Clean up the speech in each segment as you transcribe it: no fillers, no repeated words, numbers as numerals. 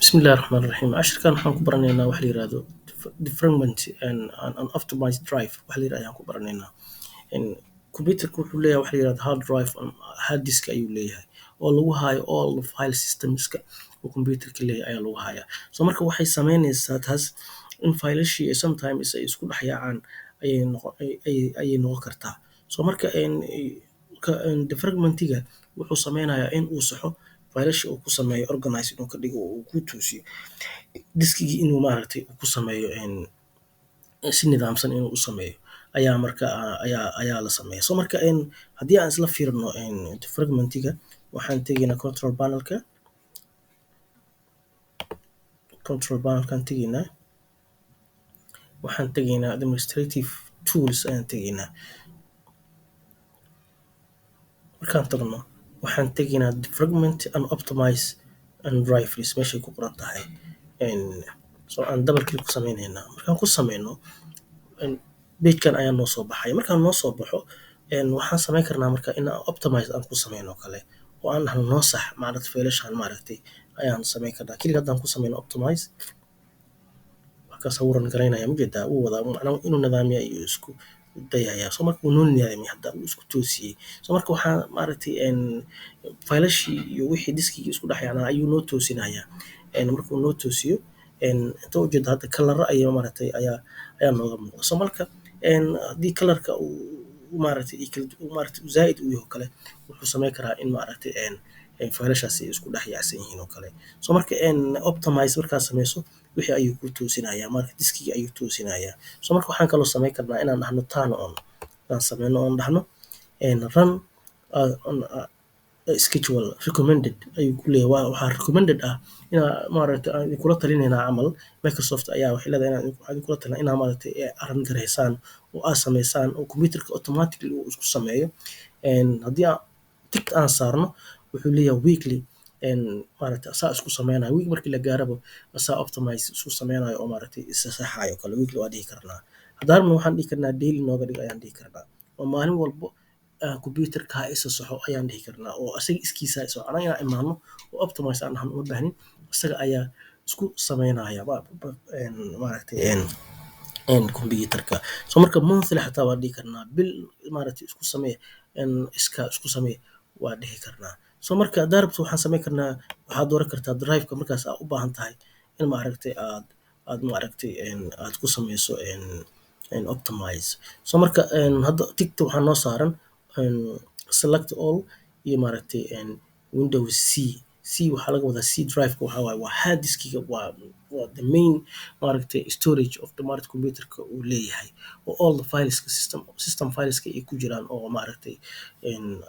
Bismillahi Raxmaani Raxiim. Casharkan waxaan ku baranaynaa wax la yiraahdo defragment and optimize drive. Wax la yiraahdo ayaan ku baranaynaa. Computerka wuxuu leeyahay wax la yiraahdo hard drive ama hard disk ayuu leeyahay oo lagu hayo all the file systemska uu computerka leeyahay ayaa lagu hayaa. So marka waxay sameynaysaa taas in faylashii sometimes ay isku dhex yaacaan ayay noqon kartaa. So marka defragmentiga wuxuu sameynayaa in uu saxo faylasha, uu ku sameeyo organize, inuu ka dhigo oo uu ku toosiyo diskigii, inuu maaragtay ku sameeyo si nidaamsan inuu u sameeyo ayaa marka ayaa la sameeya. So marka haddii aan isla fiirino defragmentiga, waxaan tegaynaa control panelka. Control panelkaan tegaynaa, waxaan tegaynaa administrative tools ayaan tegaynaa. Markaan tagno, waxaan tegaynaa defragment and optimize and drivers meeshay ku qoran tahay. So aan double click ku sameynaynaa. Markaan ku sameyno, pagekan ayaa noo soo baxaya. Markaan noo soo baxo, waxaan sameyn karnaa marka in aan optimize aan ku sameyno kale oo aan dhahno noo sax maaragtay faylashan maaragtay ayaan sameyn karnaa. Kaliya haddaan ku sameyno optimize, markaas wuu run garaynaya, ujeedaa, wuu wadaa, macnaha inuu nidaamiyo ayuu isku dayayaa. So marka wuu noo nidaamiyay, hadda wuu isku toosiyey. So marka waxaa maaragtay faylashii iyo wixii diskigii isku dhex yaacnaa ayuu noo toosinayaa. Markuu noo toosiyo, inta ujeeda hadda kalaro ayaa maaragtay ayaa nooga muuqda. So marka haddii kalarka uu maaragtay maaragtay zaa'id u yahay oo kale, wuxuu sameyn karaa in maaragtay faylashaasi ay isku dhex yaacsan yihiin oo kale. So marka optimize markaad sameyso, wixii ayuu ku toosinayaa, marka diskigii ayuu toosinayaa. So marka waxaan kaloo sameyn karnaa inaan dhahno turn on inaan sameyno oon dhahno run on schedule recommended ayuu ku leeyahay. Waxaa recommended ah inaa maaragtay aan idinkula talinaynaa camal. Microsoft ayaa waxay leedahay inaan waxaan idinkula talina inaa maaragtay run gareysaan oo aad sameysaan oo computerka automatically uu isku sameeyo. Haddii aan tick aan saarno, wuxuu leeyahay weekly maaragtay asaa isku sameynayo. Week markii la gaaraba asaa optimize isku sameynayo oo maaragtay isa saxayo kale. Weekly waa dhihi karnaa. Haddaan rabno, waxaan dhihi karnaa daily nooga dhig ayaan dhihi karnaa, oo maalin walbo computerka ha isa saxo ayaan dhihi karnaa, oo asaga iskiisa ha isaxo. Anaga inaan imaano oo optimize aan dhahno uma baahnin, isaga ayaa isku sameynaya maaragtay computerka. So marka monthly xataa waa dhihi karnaa, bil maaragtay isku samee, iskaa isku samee waa dhihi karnaa. So marka haddaa rabto, waxaan sameyn karnaa, waxaad dooran kartaa drive-ka markaas aad u baahan tahay in maaragtay aad maaragtay aad ku sameyso optimize. So marka hadda tickta waxaa noo saaran select all iyo maaragtay Windows C. C waxaa laga wadaa C drive-ka, waxaa waaye waa hard diskiga, waa the main maaragtay storage of the maaragtay computerka uu leeyahay, oo all the fileska system fileska ay ku jiraan oo maaragtay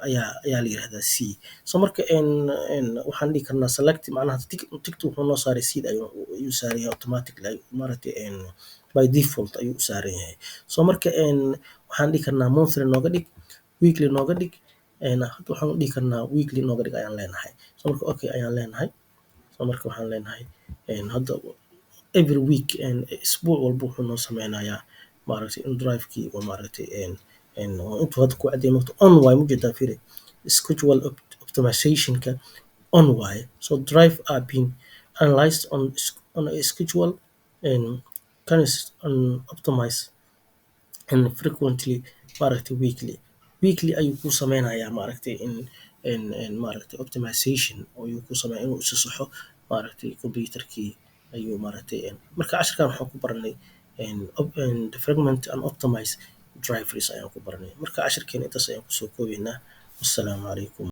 ayaa la yiraahdaa C. So marka waxaan dhihi karnaa select, macnaha tickta wuxuu noo saaray C ayuu saaran yahay automatically, maaragtay by default ayuu u saaran yahay. So marka waxaan dhihi karnaa monthly nooga dhig, weekly nooga dhig. Hadda waxaan dhihi karnaa weekly nooga dhig ayaan leenahay. So marka okay ayaan leenahay. So marka waxaan leenahay hadda every week, isbuuc walba wuxuu noo sameynayaa maaragtay in drive-kii oo maaragtay intuu hadda ku caddeeyay marka on waaye, mujeedaa, fiiri, schedule optimizationka on waaye. So drive are being analyzed on a schedule and can and optimize and frequently maaragtay weekly ayuu kuu sameynayaa maaragtay in maaragtay optimization ayuu ku sameeyaa, inuu isu saxo maaragtay computerkii ayuu maaragtay. Marka casharkan waxaan ku baranay defragment and optimize drivers ayaan ku baranay. Marka casharkeena intaas ayaan kusoo koobaynaa. Wassalaamu calaykum.